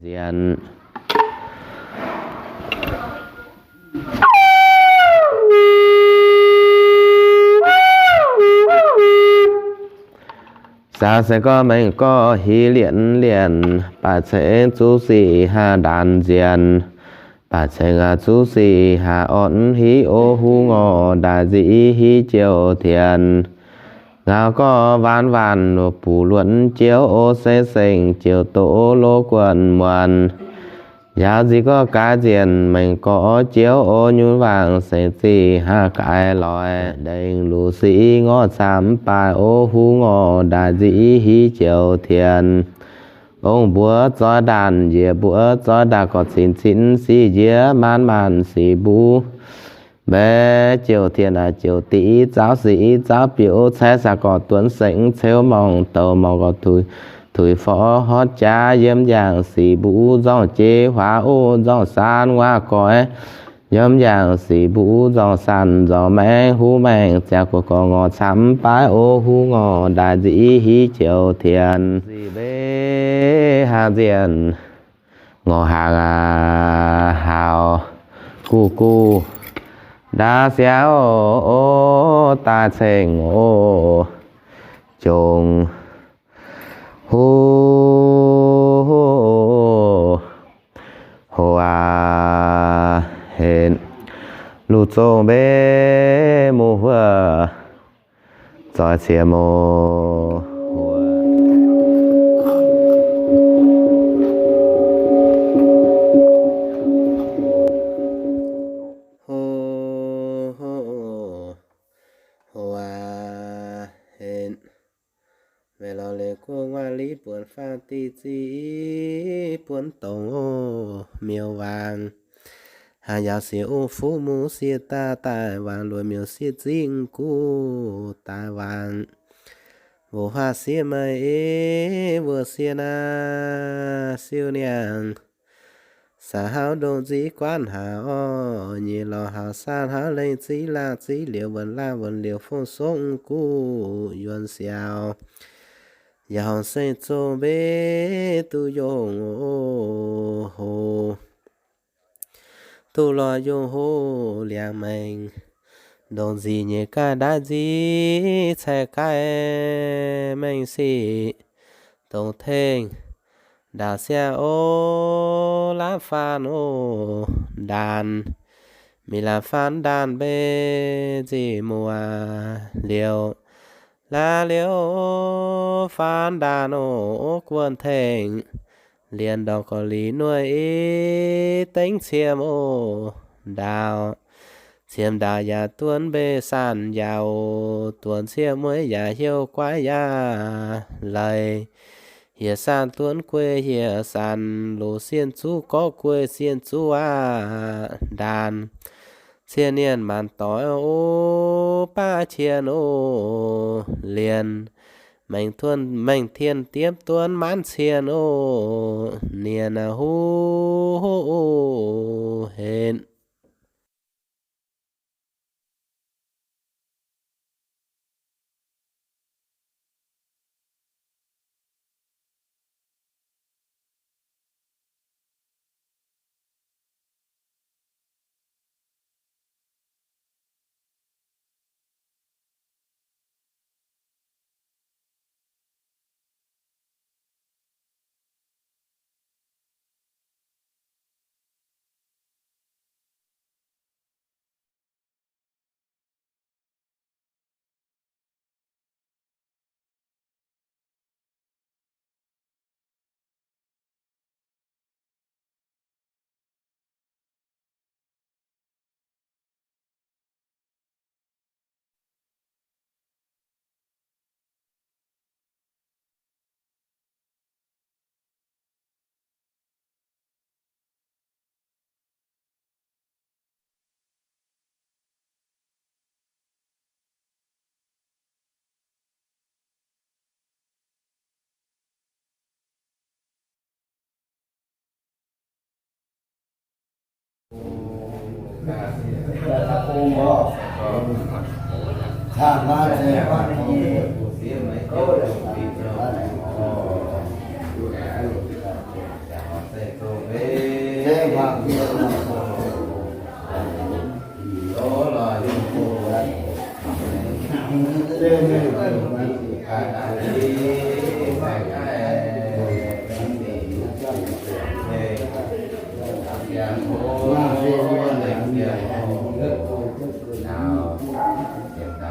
nzienx. Saau se gorngv mengh gorx hiv lienc lienc, baac ceng zuqc sic haah ndaanx nzienx. Baac ceng aac zuqc sic haah orn hiv o huv ngorc ndaaih nzic hiv jouh tienx. Ngau gorx waanc waanc buc luonc jouv o seng seng jouh doqc loz guonc muonc. Njaaux nzic gorx gaaix nzienc mengh gorx jouv o nyunc waangc seix zic haah gaaix loix. Ndengc luc sic ngorc camv baaih o huv ngorc ndaaih nzic hiv jouh tienx. Ong mbuox zoih ndaanh njiec mbuox zoih ndaanh gorx cin cin sic njiec maanc maanc sic mbuv. Mbaeqc jouh tienx naaic jouh diqv zauv sic zauv biouv caeqv saah gorx duonx sengx ceuv morngh douc morngh gorx tuix tuix forv horv jaav yiem yangh sic mbuv nzorngh jeiv huaav o nzorngh saan nguaaiv goix. Yiem yangh sic mbuv nzorngh saan nzorngh maengx huv maengx ziangh guoqv gorx ngorc camv baaih o huv ngorc ndaaih nzic hiv jouh tienx. Sic mbev haang nzienc ngorc haang aac haaux guv guv ndaauv siaauv o daaih ceng o jongc huv hoc aac henc luv zongh mbev muoz huov zoih cie mouz huov hoc aac henc. Maiv lorz leiz guoqv nguaaiv liv buonc faah diqv ziqv buonc dongz o miuc-waangc. Haah yaauc siec u fuqv mungz siec daaih daaih waangc luoqc miuc siec zingh guv daaih waangc. Mbuoqc huaav sieqv maaih ei wuov sieqv naaiv siou niangh. Saax hauv ndongc nziv guaanv haaix orqc, nyic lorz haaix saan hauv lengh ziv laangh ziv liouc wuonc laangh wuonc liouc fong songv guv yuonx siaaux. Yaac horngc seng zongh mbev duqv yongh o hoc, duqv lorz yongh hoc liangx maengx. Ndongc nzic nyeic gaaih ndaaiv nziv caeqv gaaih maengx sic dongh tengx ndaauc siang o, laapv faan o, ndaanx, mingh laapv faan ndaanx mbenc nzic muoz liouc, laapv liouv faan ndaanx o, guonv tengx lienx ndorqc gorqv-lic nuoih i dengv ciem o, ndaauc, ciem ndaauc yaac duonv mbenc sanh yaac o, duonx ciem mueiz yaac hiuv guaiv yaac leiz, hieh sanh duonv guei hieh sanh, loz sienh zuqv gorqv guei sienh zuqv aqv ndaanx. Cien nienh maanc doic o, baav cien o, lienh maengx tuon maengx tien diepv duonv maanc cien o, nienh huv o henc.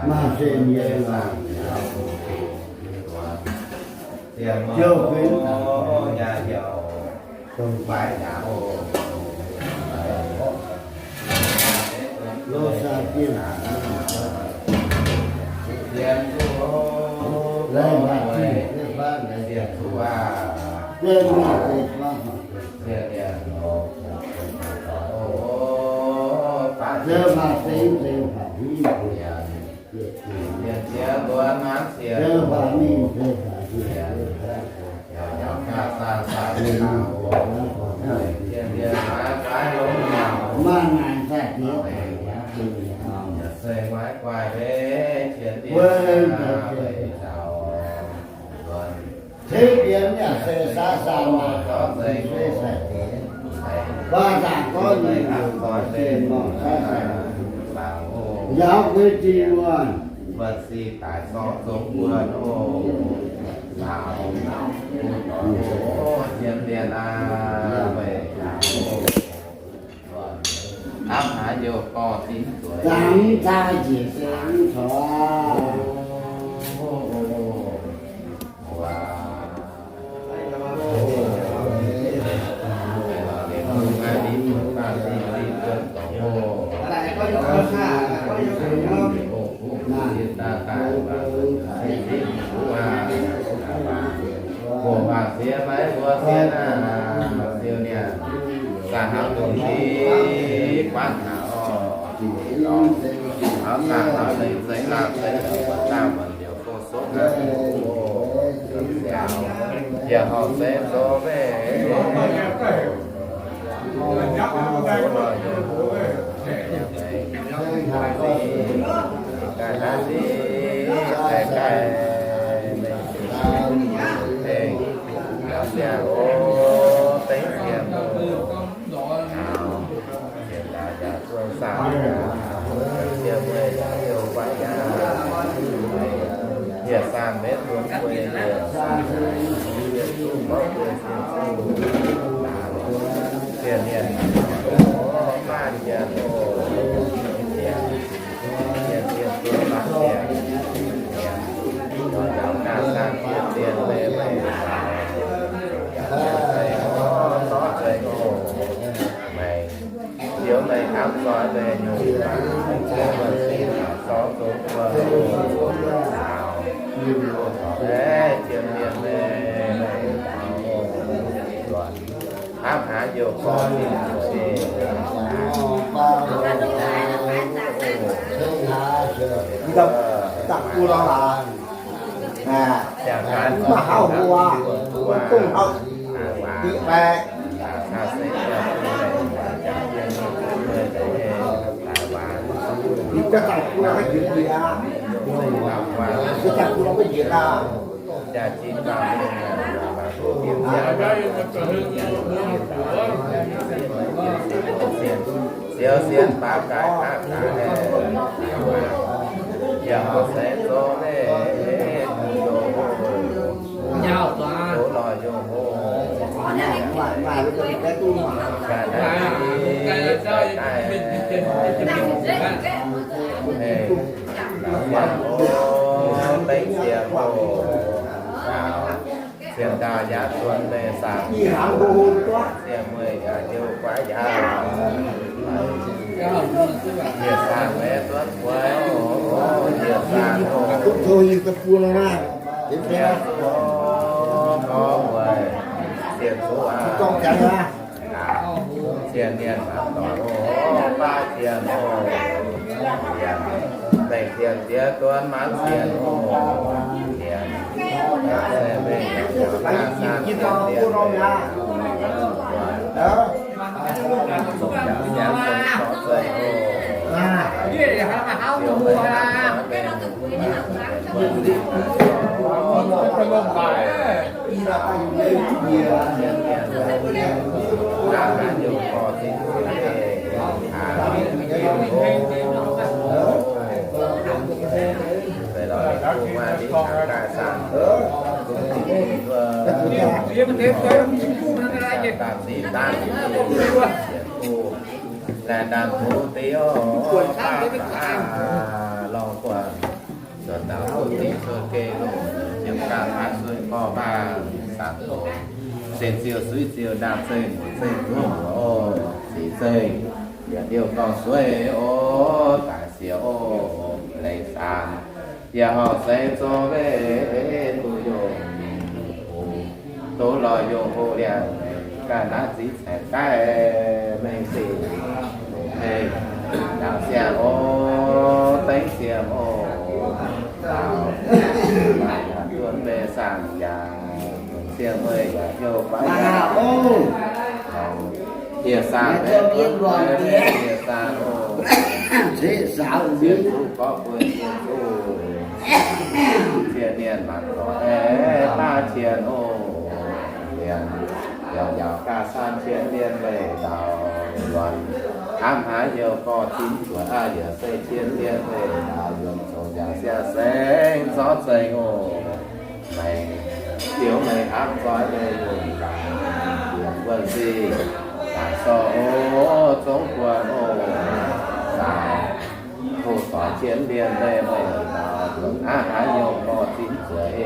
Maaih se mienh ziouc benx dongh lo saa dien, laih maaih zingh, laih baav laih, laih mienh deix, laih maaih zingh deix, laih maaih mingh deix, maaih naaic daaih diex, wuov, tengx mienh yaac se saax saah maah, se sai deix. Baac zaangc gorngv nyungc-nyungc gorngv se mangc saax saah maah. Njaaux guei zingh wuonh, zaangc caa njiec se mv corc. Laengz ndaangc bungx deix oc, baav baav lorngh buonc, zuotc ndaauv bungx deix cuotv geh longc, ziepc ganh haaix sueih gorx maah, saanc doqc, sen ziouc suiv ziouc ndaangc zengc, zengc zuov muoc oc, sic zengc, yietc liouh gorngv sueih oc, daaih siex oc, leiz saanc, yaac horpc seix zoux weih duqv yungh, duqv lorz yungh hoc liangx, ganh naaiv zingx caengx gaaih mengh sic, mengh ndaauv siang oc, dengv siang oc, ndaauv, yaac duqv mengh saang yaac siang meih yaac hnyouv fai yaac oc. Hieh saang, hieh saang oc. Sienx zuqc gorngv mbuo sienx zuqc, zien mienh mangc gorx aeqv, daav qienx oc. Mienh yaac njaaux gaax san qienx mienh meih ndaauv yuonx, hnamv haaix hnyouv gorx zinh zuoqc aqv, yaac se qienx mienh meih ndaauv yuonx zoux njaaux siang-saengv zorqv zengx oc. Meih ziouc meih hnamv zoih meih nyungc laangz, yiem wuonh sic, laangz sorc oc, zongv buonc oc, laangz hoc doic qienx mienh meih meih ndaauv yuonx aqv, haaix hnyouv gorx zinh zuoqc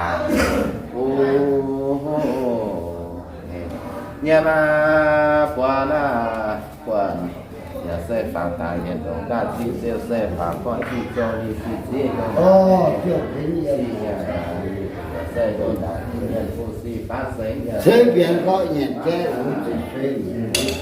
aqv. Nyiemc aac, buonc aac, buonc. Yaac se fangx daaih yietc ndongc ganh zinh ziouc se fangx gorn zinh zouv ninh zinh zieqv yaac se ndongc daaih zinh mienh fu-six faatv sengx yaac se bienx gorqv nyanc jaiv wuov zinh sueih nyei zaux.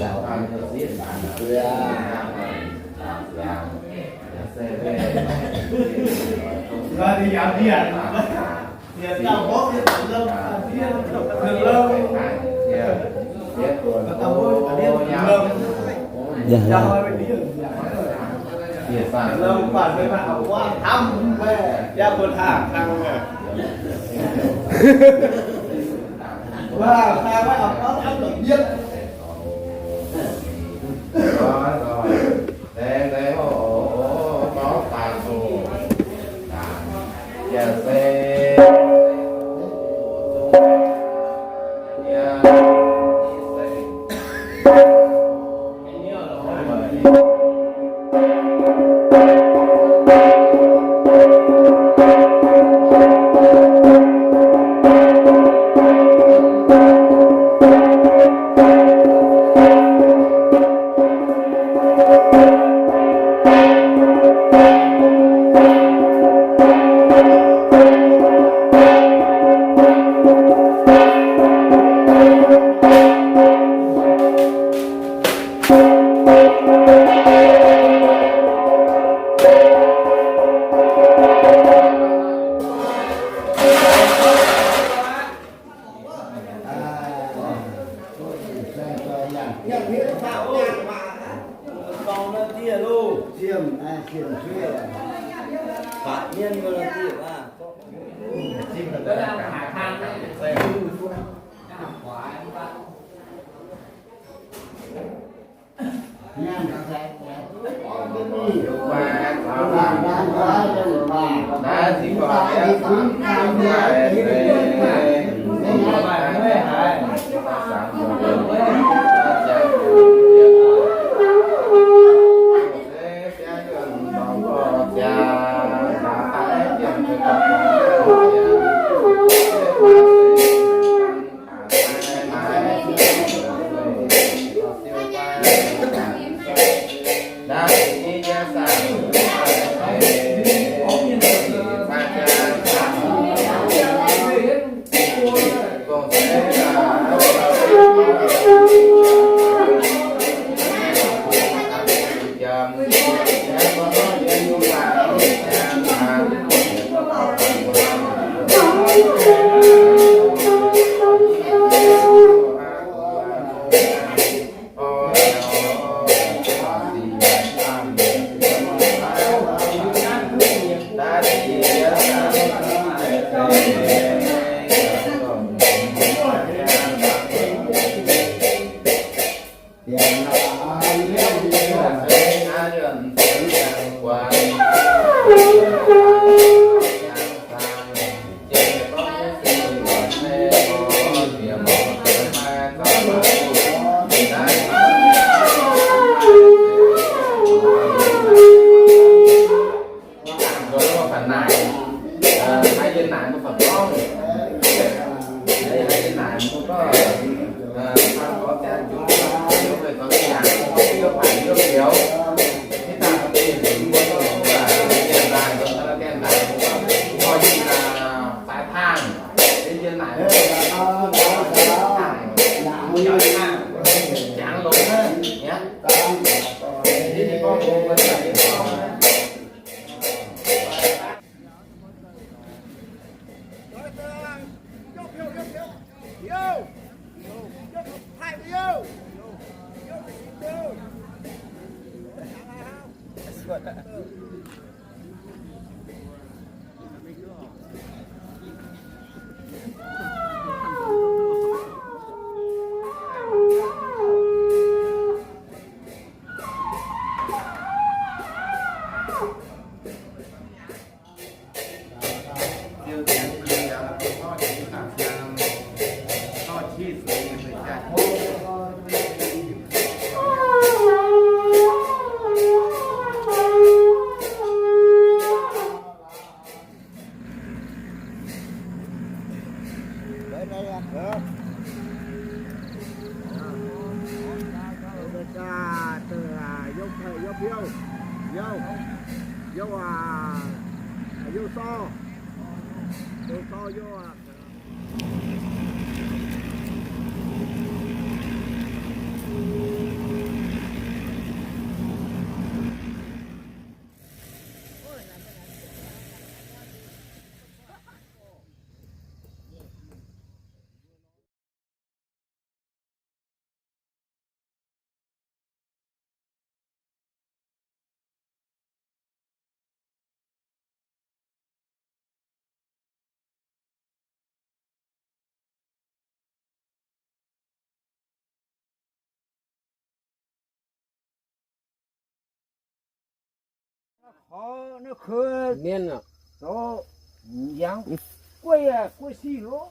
Mienh zoux yangh guei, guei sic loh.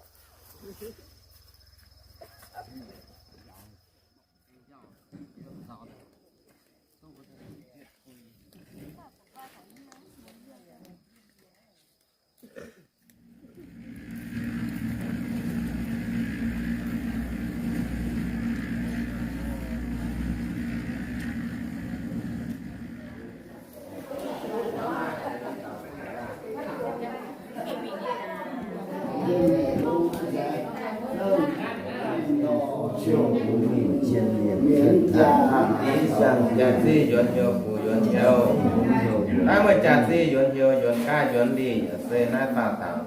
Jaax-zinh yuonx hnyouv, fuqv yuonx hnyouv. Naaiv meih jaax-zinh yuonx hnyouv, yuonx gaav yuonx lih, yaac se naaiv faah dangc,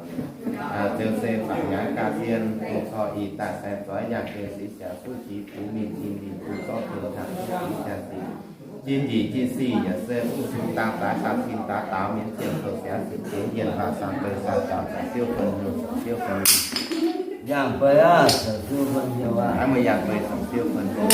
ziouc se faah nyaaiv gaax sien, duqv corc ih daaih saeng zoix yangh gengh six siangx suqv qiex buv mingh jin lingh duqv zorqv zoux tangx suqv qiex siangx zinh. Jin njiec jin sic yaac se mv sux dang zaaix caux cin daaix daaux mienv zienh zoux siangx ziepc jiex yienh faah saang deix saang jaux zoux siouv fun hnyouv zoux siouv fun. Yangh beiz aqv, zoux siouv fun hnyouv aqv. Naaiv meih yangh beiz zoux siouv fun hnyouv.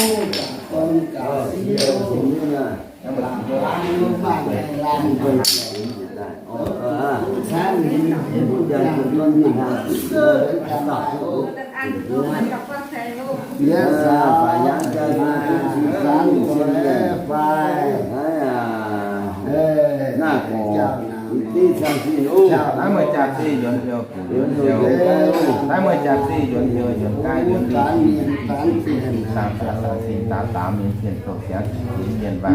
Naaiv meih jaax-zinh yuonx hnyouv, fuqv yuonx hnyouv. Naaiv meih jaax-zinh yuonx hnyouv, yuonx gaav yuonx lih, saang daaix saang cin daaix daaux mienv zienh zoux siangx ziepc jiex yienh faah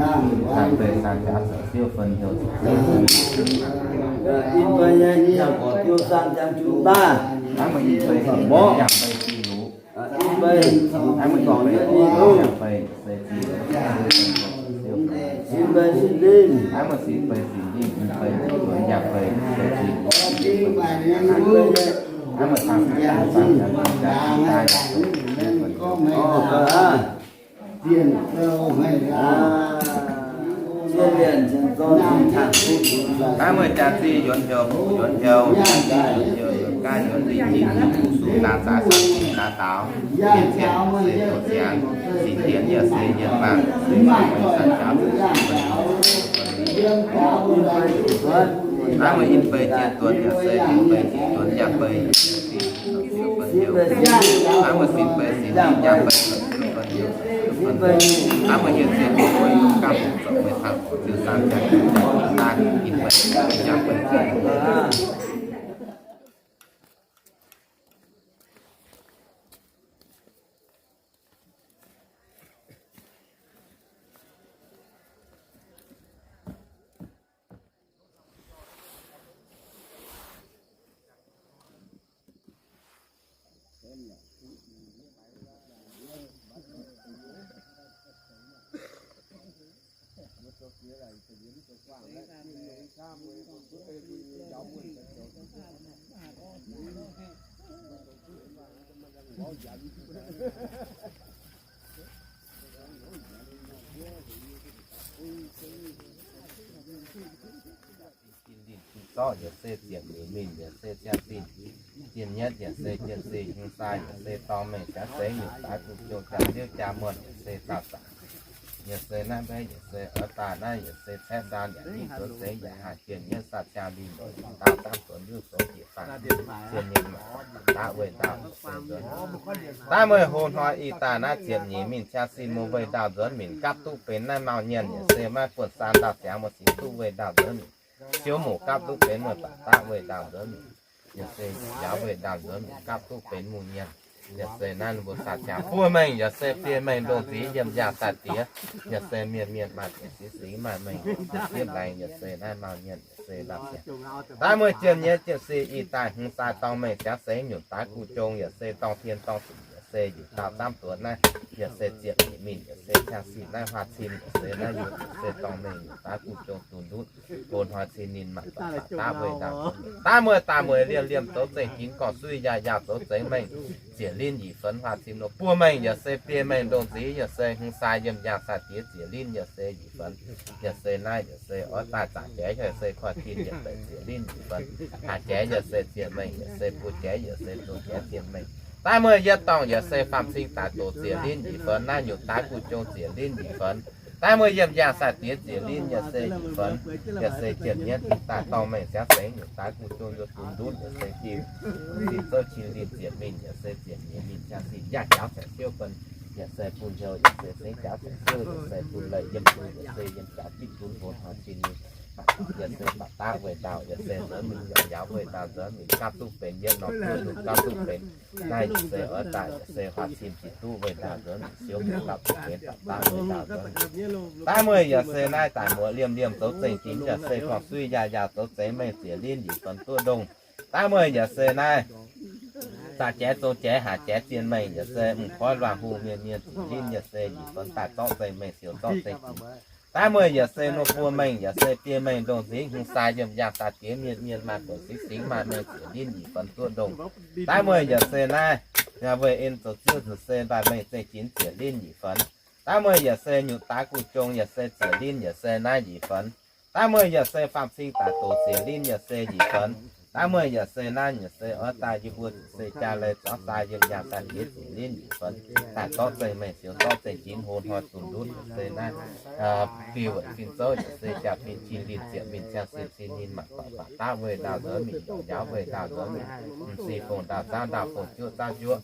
saang deix saang jaux zoux siouv fun hnyouv zoux siouv fun. Naaiv meih ih beiz yangh beiz zinh luqc. Naaiv meih ih beiz yangh beiz se zinh luqc. Naaiv meih sin beiz sin lingh, ih beiz zuonx yangh beiz se zinh luqc. Naaiv meih cang cin daaix daaih Naaiv meih jaax-zinh yuonx hnyouv, fuqv yuonx hnyouv, yuonx hnyouv, yuonx gaav yuonx lih, jin lingh duqv sux daaix zaaix saang cin daaix daaux, mienv zienh se zoux siangx, ziqc dienx yaac se yienh faah, se faah saang jaux zoux siouv fun. Naaiv meih in beiz jiex duonx yaac se in beiz jiex duonx yaac beiz. Naaiv meih sin beiz sin lingh yaac beiz zoux siouv fun hnyouv. Naaiv meih hieh zienh duqv wuov yungz gamh zoux meih tangx ziux saang jaax jaax daaih in beiz yaac beiz. Zorqv yaac se ziepc nyeic mingh yaac se ziangh zinh. Zinh nyetv yaac se jien-sih, hmz sai yaac se dorng mengh jaax seix nyungc daaix gu'jong jaa liuv jaa muonh yaac se zaah zaangc. Yaac se naaiv mbaeqv yaac se oix daaih naaiv yaac se caeqv ndaan yaac mingh zoux zengx yaac haih jienh nyetv saax jaa lingh lorqc, daaih zaangv zuonx yuv zoux jiex faanh cien ninh mangc daaih weih ndaauh yaac se nzuonx. Daaih meih hlo hnoi ih daaih naaiv ziepc nyeic mingh ziangh zinh muoz weih ndaauh nzuonx minc gapv duqv benx naaiv mauh nyienh yaac se maiv buonv saan ndaauh ziangx muoz singx duqv weih ndaauh nzuonx minc. Siou mouc gapv duqv benx muoz baac daaih weih ndaauh nzuonx minc. Yaac se yaac weih ndaauh nzuonx minc gapv duqv benx mungh nyienh. Yaac se naaiv mbuo saax jaa buo mengh yaac se biei mengh ndongc nziex yiem yaangh daaih diex. Yaac se mienh mienh maaih diex singx singx maaih mengh sieqv laengz yaac se naaiv mauh nyienh yaac se ndaauh ziangx. Daaih meih jien nyetv jien-sih ih daaih hmz sai dorng mengh jaax seix nyungc daaix gu'jong yaac se dorng tien dorng zuqc yaac se yietc dauh zaamv duonx naaiv. Yaac se ziepc nyeic mingh yaac se ziangh zinh naaiv huaax cin yaac se naaiv yaac se dorng mengh nyungc daaix gu'jong dunh ndutv. Hlo hnoi cin ninh mangc daaih weih ndaauh. Daaih meih daaih mueiz liemh liemh zoux zengc ginx gorngv suiv yaac yaac zoux zengx mengh ziec linv nyic fenx huaax cin nor buo mengh yaac se biei mengh ndongc nziex yaac se hmz sai yiem yaangh sai diex ziec linv yaac se nyic fenx. Yaac se naaiv yaac se oix daaih zaqc jaaix yaac se koiv tin yaac se ziec linv nyic fenx. Haaix jaaix yaac se ziec mengh yaac se buo jaaix yaac se zoux jaaix zien mengh. Daaih meih yietc dorngh yaac se faam-cing daaih doqc ziec linv nyic fenx naaiv nyungc daaix gu'jong ziec linv nyic fenx. Daaih meih yiem yaangh sai diex ziec linv yaac se nyic fenx. Yaac se jien nyetv daaih dorng mengh ziangx seix nyungc daaix gu'jong yaac dunh ndutv yaac se diuh zinh zouv cin linh ziec mingh yaac se ziec nyeic mingh ziangh zinh yaac jaauv caengx siouv benx. Yaac se bun hnyouv yaac se sengx jaauv caengx siouv yaac se bun leih yiem bun yaac se yiem jaauv jiv bun hlo hnoi cin ninh yaac se baac daav weih ndaauh yaac se nzuonx mingh yaac jaauv weih ndaauh nzuonx mingh gapv duqv benx yietv norm duqv lungh gapv duqv benx. Naaiv yaac se oix daaih yaac se huaax cin jiex duqv weih ndaauh nzuonx mingh siouv mingh gapv duqv benx baac daav weih ndaauh nzuonx. Daaih meih yaac se naaiv daaih muoz liemh liemh zoux zengc ginx yaac se gorngv suiv yaac yaac zoux zengx mengh ziec linv nyic fenx duqv ndongh. Daaih meih yaac se naaiv zaqc jaaix zoux jaaix haaix jaaix zien mengh yaac se m'koiv luangh hungh mienh mienh ziec linv yaac se nyic fenx daaih zorqv zengc mengh siouc zorqv zengc ginx. Daaih meih yaac se nor buo mengh yaac se biei mengh ndongc nziex hmz sai yiem yaangh sai diex mienh mienh maaih buonc singx singx maaih mengh ziec linv nyic fenx duqv ndongh. Daaih meih yaac se naaiv weih en zoux ziouv ziec se maaih mengh zengc ginx ziec linv nyic fenx. Daaih meih yaac se nyutc daaix gu'jong yaac se ziec linv yaac se naaiv nyic fenx. Daaih meih yaac se faam-cing daaih doqc ziec linv yaac se nyic fenx. Daaih meih yaac se naaiv yaac se oix daaih yie mbuo ziec se jaa lai zuangx sai yiem yaangh sai diex ziec linv nyic fenx. Daaih zorqv zengc mengh siouc zorqv zengc ginx hlo hnoi dunh ndutv yaac se naaiv diuh weic fin zouv yaac se jaa-fin cin linh ziec mingh ziangh sin cin linh mangc baac baac daav weih ndaauh nzuonx mingh yaac jaauv weih ndaauh nzuonx mingh m'sih fongc ndaauh zaanv ndaauh fongc juoqv zaanv juoqv.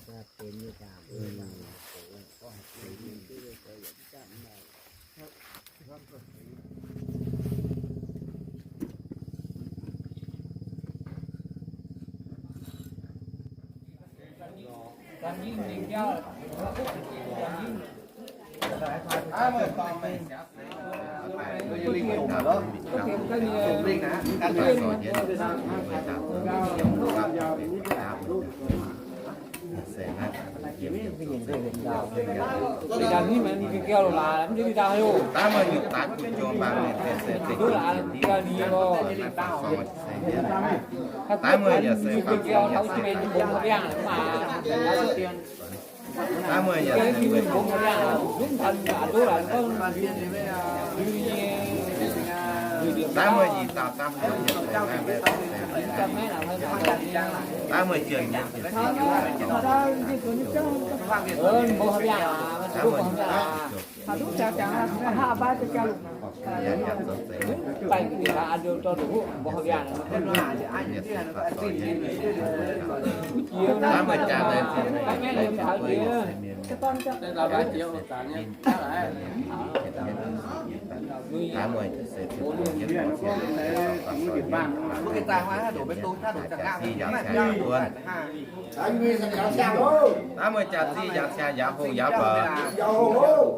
Daaih meih jaax zinh yaac ciangh yaac hungh yaac baac.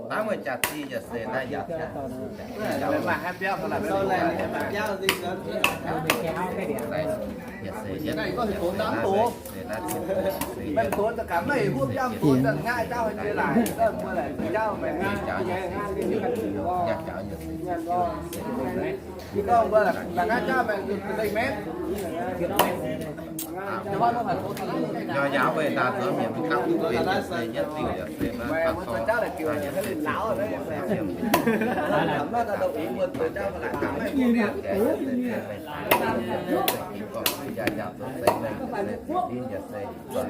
Daaih meih jaax zinh yaac se naaiv yaac ciangh. Nyor yaauv weih ndaauv nzuonx mienh mv gapv duqv benx yietc se yietc diuh yietc se maiv gapv torngv, yietc se ziepc gorqv-suiv yaac yaac zoux zeix mengh, yietc se ziepc linv yietc se zuqc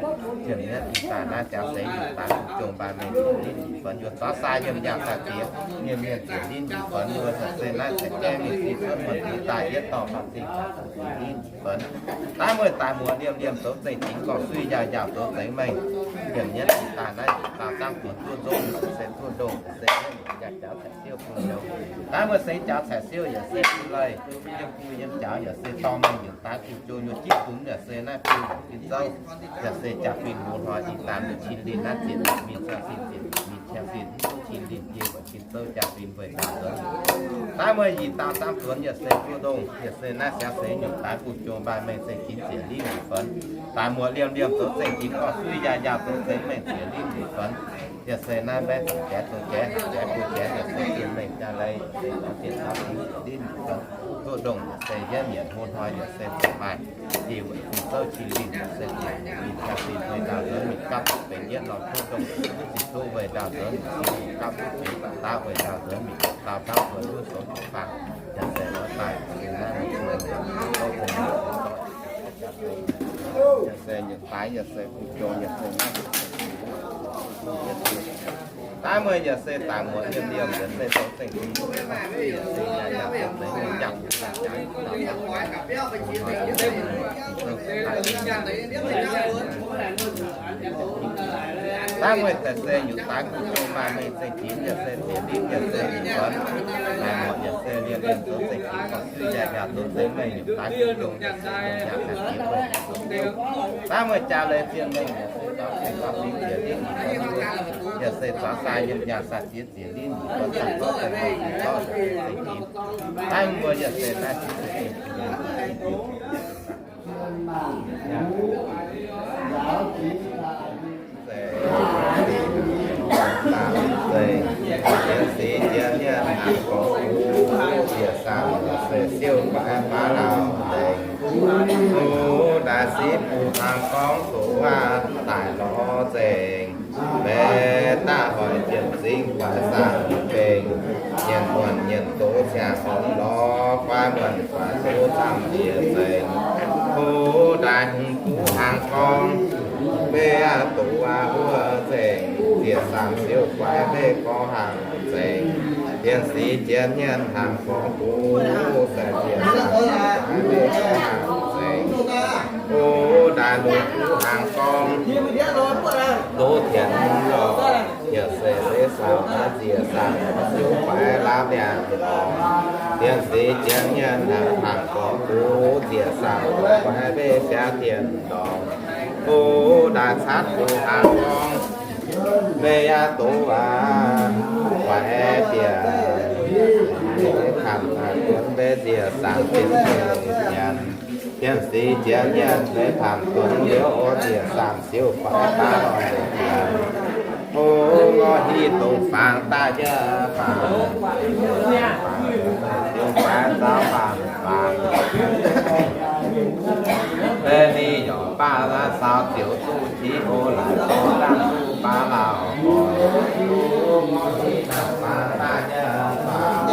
daaih naaiv jaax seix yietc daaih jong mbaanh mengh ziepc linv nyic fenx, yuoz zaux sai yiem yaac sai diex mienh mienh ziepc linv nyic fenx, yuoz se naaiv ceix gaengh mingh fih cuotv muonh diex daaih yietv dorh faah zingh ziepc linv nyic fenx. Naaiv mueiz daaih muoz liemh liemh zoux zengc jingx gorqv-suiv yaac yaac zoux zeix mengh, yietc nyeiv daaih naaiv yietc dauh dangv zuonx duqv nzong se duqv ndongh se yaac jaax caux siouv bun ndongh. Naaiv mueiz seix jaax caux siouv yaac se bun leih, yiem bun yiem jaax yaac se dorh mengh yietc daaih bun jong nyuoz jiv bun yaac se naaiv bun fin zouv, yaac se jaax fin mouz hnoi ih daaih mingh cin linh naaiv ziepc mingh ciangv sin ziepc mingh ciangv sin cin linh yie buatc fin zouv jaax fin weih ndaauv nzuonx. Naaiv mueiz yie dauh dangv zuonx yaac se duqv ndongh yaac se naaiv siav seix nyungc daaih bun jong mbaanh mengh zengc jingx ziepc linv nyic fenx. Daaih muoz liemh liemh zoux zengc jingx gorqv-suiv yaac yaac zoux zeix mengh ziepc linv nyic fenx. Yaac se naaiv mbaeqv zanc jaaix zoux jaaix, jaaix bun jaaix yaac se zinh mengh jaax leiz, se zaux zinh zaux zinh ziepc linv nyic fenx. Duqv ndongh yaac se yietv mietc hlo hnoi yaac se zuqc maaih diuh fin zouv cin linh yaac se zuqc mingh jaax sin weih ndaauv nzuonx mingh gapv duqv benx yietv norm duqv ndongh, ziqc duqv weih ndaauv nzuonx mingh gapv duqv benx baac daav weih ndaauv nzuonx mingh dauh dauh buonc duqv soux jiu faang, yaac se lorz daaih se naaiv mingh zuonx yaac se nyungc daaih yaac se bun jong yaac se naaiv Daaih mueiz yaac se daaih muoz yiem liemh yaac se zoux zengc jingx, yaac se yaac yaac zoux zengc mengh jangx. Daaih mueiz daaih se nyutc daaih kuv jong maaih mengh zengc jingx yaac se ziex linv yaac se nyutc buonc. Daaih muoz yaac se liemh liemh zoux zengc jingx, korv-suiv yaac yaac zoux zengc mengh nyutc daaih kuv jong yaac se yaac yaac ziex mengh. Daaih mueiz jaa leiz ziex mengh yaac se zaux zengc zaux zingx ziex linv nyutc buonc, yaac se zaux sai yiem yaac sai ziex ziex linv nyutc buonc, sai zorqv sai zorqv sai zorqv yaac se zengc jingx. Daaih mbuo yaac se naaiv se Siec jiex mienh hnangv gorx-buv, ziec saamc se siouv guaix baav lauh nzengc. Tov daaih sipv buo hnangv gorngv doqc waac daaih lorz nzengc. Maiv daaih hoic jiem-singx guaix saamv bengx, nyienc muonc nyienc doz ziangh horngh lorz guaix muonc guaix doz camv jiex nzengc. Tov daaih hmz buv hnangv gorngv maiv doqc waac wuov nzengc, ziec saamc siouv guaix maiv gorngv hnangv nzengc. Dienx sic jiex mienh hnangv gorngv buv se ziec saamc siouv guaix maiv gorngv hnangv nzengc. O daaih longc buv hnangv gorngv doz tienx lorh, yaac se zeix saamc ziec saamc siouv guaix laauv mi'aqv lorh. Dienx sic jiex mienh hnangv gorngv buv ziec saamc guaix maiv biaav dienx lorh. O daaih catv buv hnangv gorngv maiv doqc waac guaix bieqc, kamv hnangv gorngv maiv ziec saamc siouv guaix nyanc. Dienx sic jiex mienh maiv kamv dongz liouv ziec saamc siouv guaix baav lorh nyanc. O ngorc hiuv dongh fangx daaih nyei fangx, dongh fangx zaux fangx fangx. Maiv ninh yaac baav laaix saaux ziouc duqv qiv o laaix doz dangh duqv baav lauh gorx. O ngorc hiuv dongh fangx daaih nyei fangx.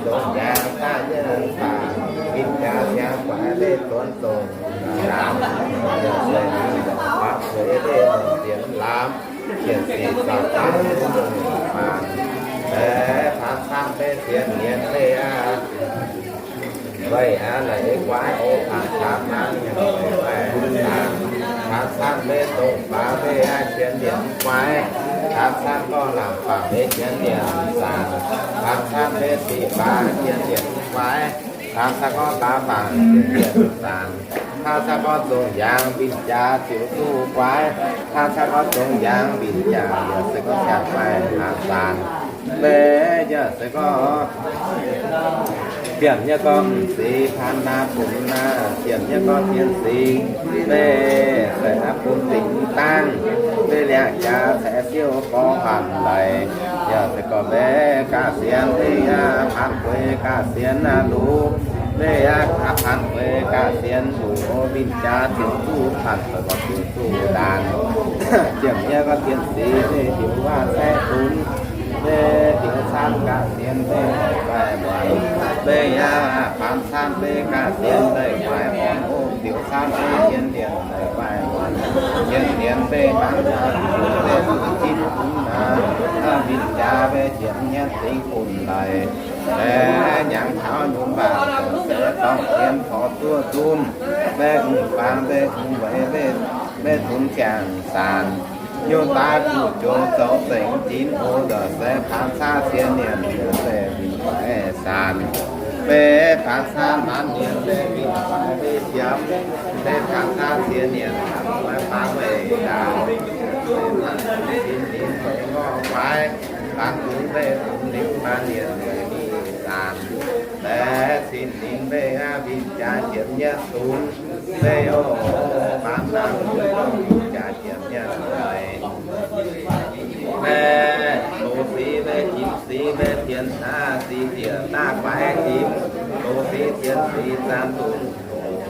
Dongh nyaang daaih nyei baac, ninh jaax ziangx guaix mbeih zuonx dongh laamz, yaac se ninh yaac guaax zueiz mbeih longc zienx laamz, jienv sic zaangc daaih longc faanx, aeqv, faanx camv mbeih zien nienx mbeih aqv. Weic aqv, la'eix guaix o faanx camv hnangv, yaac weic guaix faanx camv mbeih dongh faanx mbeih aqv, zien nienx guaix, faanx camv gorngv laangc faanx mbeih zien nienx zaangc, faanx camv mbeih sic faanx zien nienx guaix, faanx camv gorngv daaih faanx zien nienx zaangc, faanx camv gorngv zongh yaangz mbin jaax ziouc duqv guaix, faanx camv gorngv zongh yaangz mbin jaax yaac se gorngv siang guaix hnangv zaangc. Mbeih yaac se gorngv ziemx nyei gorngv m'zeiz paan naaiv bun naaiv, ziemx nyei gorngv tien singx, mbeih se naaiv bun dingc dangh, mbeih liangx jaax caeqv siouv gorngv faanx leiz, yaac se gorngv mbeih gaav sienx mbeih aqv, paan gueix gaav sienx aqv luc, mbeih aqv, paan gueix gaav sienx luc, o, mbin jaax ziouc duqv paan gueix gorngv ziouc duqv ndaanx. Ziemx nyei gorngv tien singx mbeih diuc waac caeqv dunx, mbeih diuc camv gaav sienx mbeih guaix muonc, mbeih aqv, paan camv mbeih gaav sienx mbeih guaix muonc, o, diuc camv mbeih zien nienx mbeih guaix muonc, zien nienx mbeih hmangx jaax mbeih zuqc jin dunx naaic, mbin jaax mbeih ziepc hmien dingx bun leiz. Aeqv, hnyangx taux nyunc mbaangc se dorngh tien porv zuoqv zunv, mbeih hungh faang mbeih hungh weic mbeih, mbeih zunc ziangh zaanc. Nyungc daaih zuqc joux zoux zengc dinx oc, ndoqc se faanx camv zien nienx se mingh guaix zaanc. Mbeih faanx camv maanc nienx mbeih mingh guaix mbeih ziepc, mbeih faanx camv zien nienx guaix faang mbeih ndaauv. Sin ninh mbeih ngorc guaix, faanx dunx mbeih dunx liuz maanc nienx mbeih mingh zaanc. Mbeih sin ninh mbeih aqv, mbin jaax ziepc nyeic dunx mbeih oc, maanc naaiv mbuo gorngv mbin jaax ziepc nyeic leiz. Mbeih doz sic mbeih jimc sic mbeih tien daaih sic ziec daaih guaix jimc, doz sic tien sic zaanc dunx oc.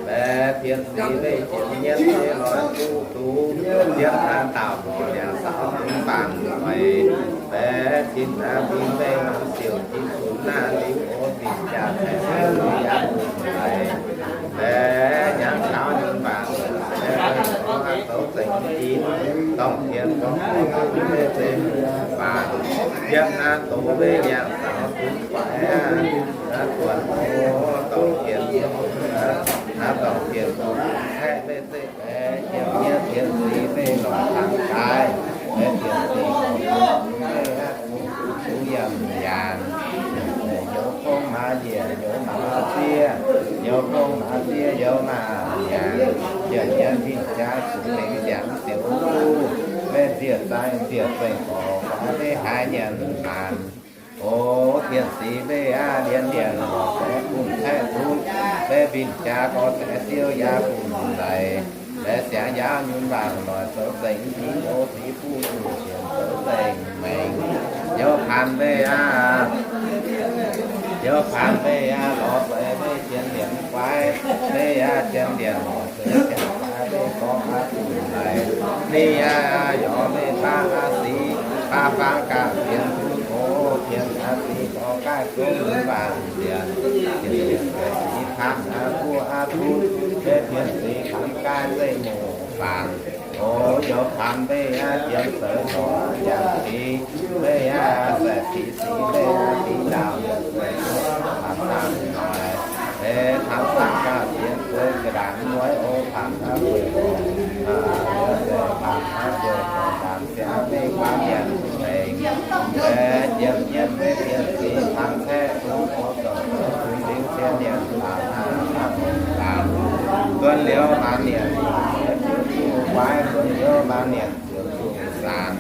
Mbeih tien sic mbeih ziepc nyeic mbeih loic duqv duqv, ziepc hnaangx dauh gorx liangx saaux dunx baamh zueiz. Mbeih cin hnaangx fim mbeih norm siouc jin dunx naaiv liuz oc, mbin jaax caeqv siouv yaac bun leiz. Mbeih hnyangx taux nyungc mbaangc se mbeih gorngv zoux zengc jin, dorngh tien gorngv mbeih zeiv mungh faanx, ziepc hnaangx doz mbeih liangx saaux dunx guaix aqv. Naaiv buonc oc, dorngh tien, naaiv dorngh tien caeqv mbeih zeiv baeqc, ziepc nyeic tien sic mbeih longc tangx gaaix, mbeih tien sic gorngv mbeih aqv, zuqc yiem yaanx. Youz gong maaz njiec, youz maaz siev, youz gong maaz siev, youz maaz nyanc. Ziepc nyeic mbin jaax zuqc lengc nziaamv ziouc duqv, mbeih nziec zai nziec zengc gorx, gorx mbeih haiz nyanc maanc. O, tien sic mbeih aqv, lienz lienc lorz se bun caeqv zunv, mbeih mbin jaax gorx caeqv siouv yaac bun leiz. Mbeih siangx yaauv nyunc mbaangc loic zoux zengc jin, o, sic buv zuqc sienx zoux zengc mengh. Youz paanx mbeih aqv, youz paanx mbeih aqv, lorz zueiz mbeih zien lienc guaix, mbeih aqv, zien lienc lorz zueiz ziangh guaix mbeih gorx aqv bun leiz. Ninh aqv, yorc mbeih baav aqv sic, baav faang gaax sienx zunv, o, tien aqv sic gorx gaaih zouv nyunc mbaangc lienc, sienx lienc sic paanx aqv buov aqv zunv, mbeih tien sic paanx gaaih zeiv mouc faanx. O, youz paanx mbeih aqv, zien seix dorngc jangx sic, mbeih aqv, saeqc sic sic mbeih aqv, sic ndaauh yaac zeiv paanx dangh noic. Mbeih paanx dangh gaax sienx zueiz ga'ndaangc mueiz, o, paanx aqv zueiz dorngc, aa, yaac zeiv paanx aqv zueiz dorngc ndaangc siangx mbeih guaav mienh mengh. Mbeih ziepc nyeic mbeih tien sic paanx caeqv zunv, o, dorngc zunv liuz zien mienh paanx aqv paanx hungh zaanc. Zuonx liuz maanc mienh ziouc duqv guaiv, zuonx liuz maanc mienh ziouc duqv zaanc.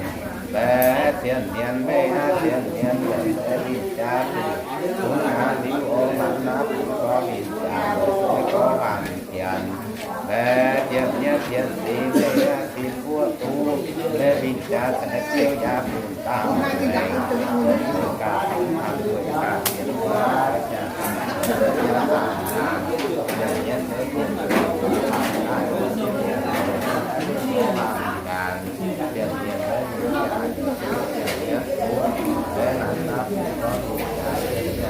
Mbeih zien mienh mbeih aqv, zien mienh mbeih mbeih mbin jaax zuqc zunv aqv liuz, o, maanc naaiv bun gorx mbin jaax mbeih se gorx waanc dienx. Mbeih ziepc nyeic tien sic mbeih aqv, sin buov duqv mbeih mbin jaax caeqv siouv yaac bun dauh mengh. Gaax sienx gaax sienx gaax sienx gaax sienx gaax sienx gaax sienx gaax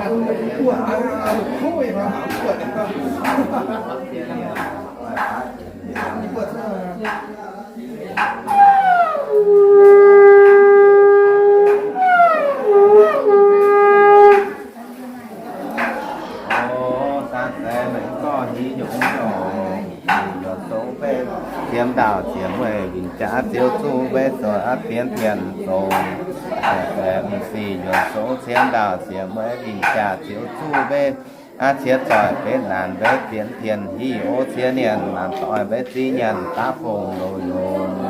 O, san se meih gorx hnyouv nyungc nyungc, yuoqc sou mbe, ciem ndaauh ciem mueiz winh jaax ziouc zuqv mbe zoih aqv, dienx tien zongx. San se m'sic yuoqc sou ciem ndaauh ciem mueiz winh jaax ziouc zuqv mbe aqv, ciex zoih benx naanc mbe dienx tien hiv o, ciex nienc naanc doic mbe zinh nyaanh daav fongc loz yungz.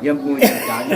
Yiem mbuo yiem jaax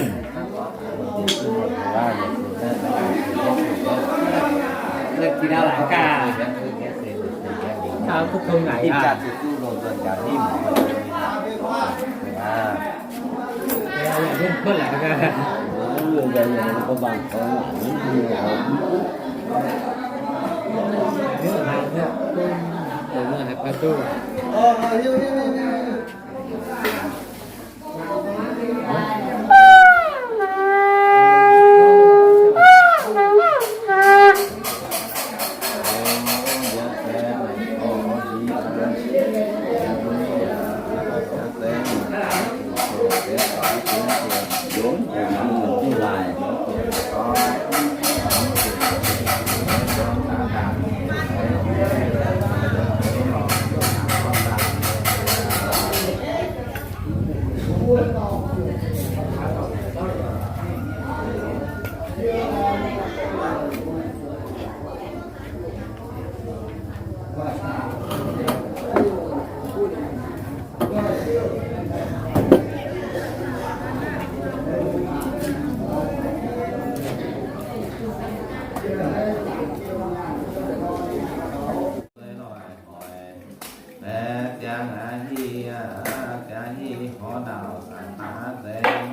Ziangh aqv, hiv aqv, ziangh hiv horv ndaauh zanc daav nzengc,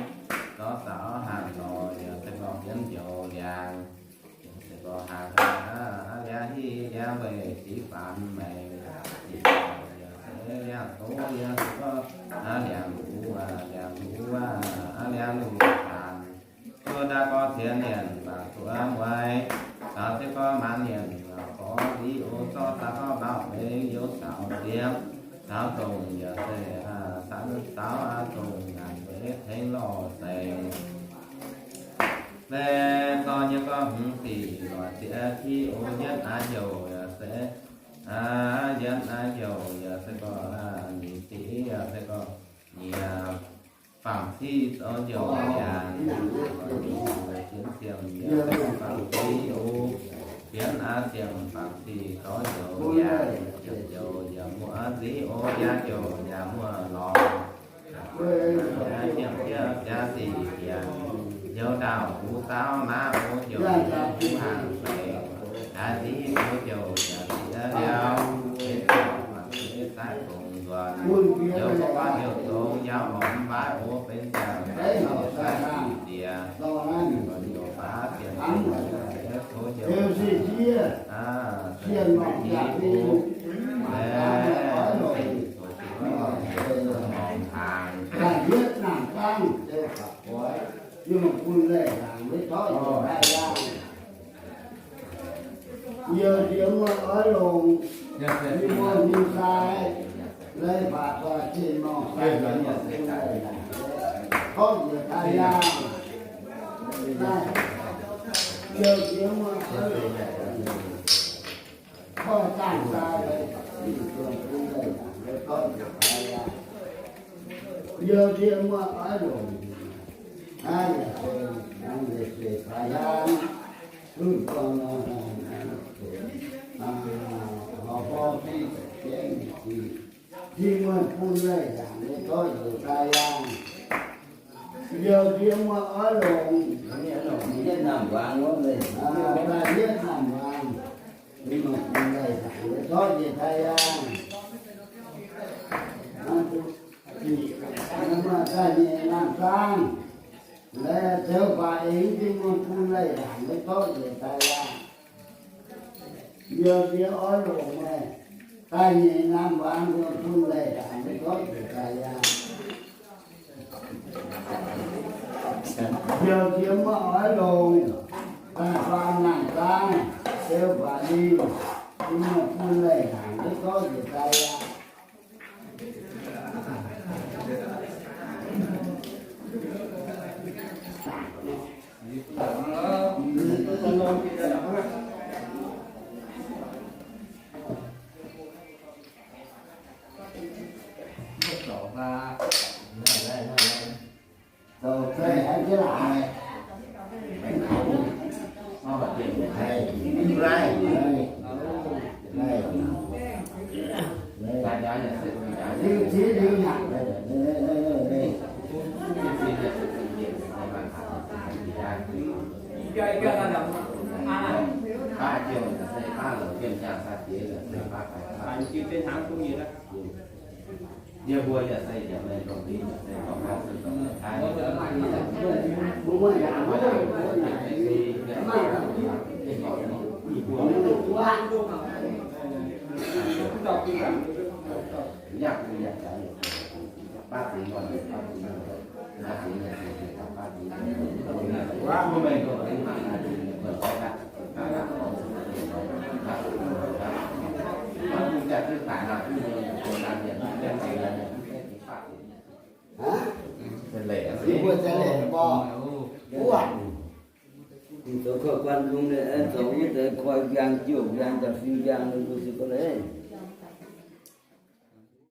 zorqv zaux hatc lorz yaac se gorngv hienv njoux liangx. Yaac se gorngv hatc aqv, liangx hiv liangx weih ziqc faanx maengx, ziqc faanx yaac se liangx doz yaac se gorngv liangx luv, liangx luv, liangx luv faanx. Zuov daaih gorngv cien mienh mangc zuov mueiz, caux se gorngv maanc mienh gorngv nziv o, zorqv daaih gorngv mbaauh mengh youz caux ziepc, caux dongh yaac se caux dongh naanc mbuo tengx lorh seix. Mbe zorqv nyei gorngv hmz sic lorz ziex ti o, yietv aav heuc yaac se, yietv aav heuc yaac se gorngv nyic sic yaac se gorngv nyic, fangx sic zorqv njoux nyanc, fangx sic o, fienx aav siemv fangx sic zorqv njoux nyanc, ziepc njoux yaac muoz nziv o, jaa njoux yaac muoz lorz. Jaa sic dienx, njoux ndaauh huv zaauv naaiv o, njoux huv hangx feix, jaa nziv o, njoux yaac ziex liauv, benx ziangh fangx seix saaiv fongc nzuonx, njoux guaav njoux zong yaac horpc mv baac o, benx ziangh fangx seix saaiv fingx ziex, njoux baav sienx fingx ziex o, njoux aav, sienx fingx ziex o, aeqv, Youz jiex muoz oix longc, yie muoz nyei sai, leiz baac doix zinh norm sai, gorngv njiec daaih yaangh. Youz jiex muoz oix longc, koi zaangh sai, leiz baac zinh norm sai. Youh ndiev muoqv oix longc, hnangv yaac se, hnangv yaac se faix yaangh, zunh buangh nor, horpc borngv fingx ziepc jienv nyei sic, Tin-Hungh bun leih ndaangc nyei zorqv njiec daaih yaangh. Youh ndiev muoqv oix longc, daaih yietv naamh mbaangx, Tin-Hungh bun leih ndaangc nyei zorqv njiec daaih yaangh. Daaih nyeic naamh zaang, laeh ziouc baac eix Tin-Hungh bun leih ndaangc nyei zorqv njiec daaih yaangh. Youh ndiev oix longc meih, daaih nyeic naamh mbaangx, Tin-Hungh bun leih ndaangc nyei zorqv njiec daaih yaangh. Youh ndiev muoqv oix longc, daaih faam naamh zaang, ziouc baac eix Tin-Hungh bun leih ndaangc nyei zorqv njiec daaih yaangh. Mbuo zaih leiz mbuo zaih leiz mbuo, wuov, zoux koi guanh nzung, zoux wuov deix koi mbiang, jouh mbiang, da'fin mbiang, ninh mbuo se gorngv leiz.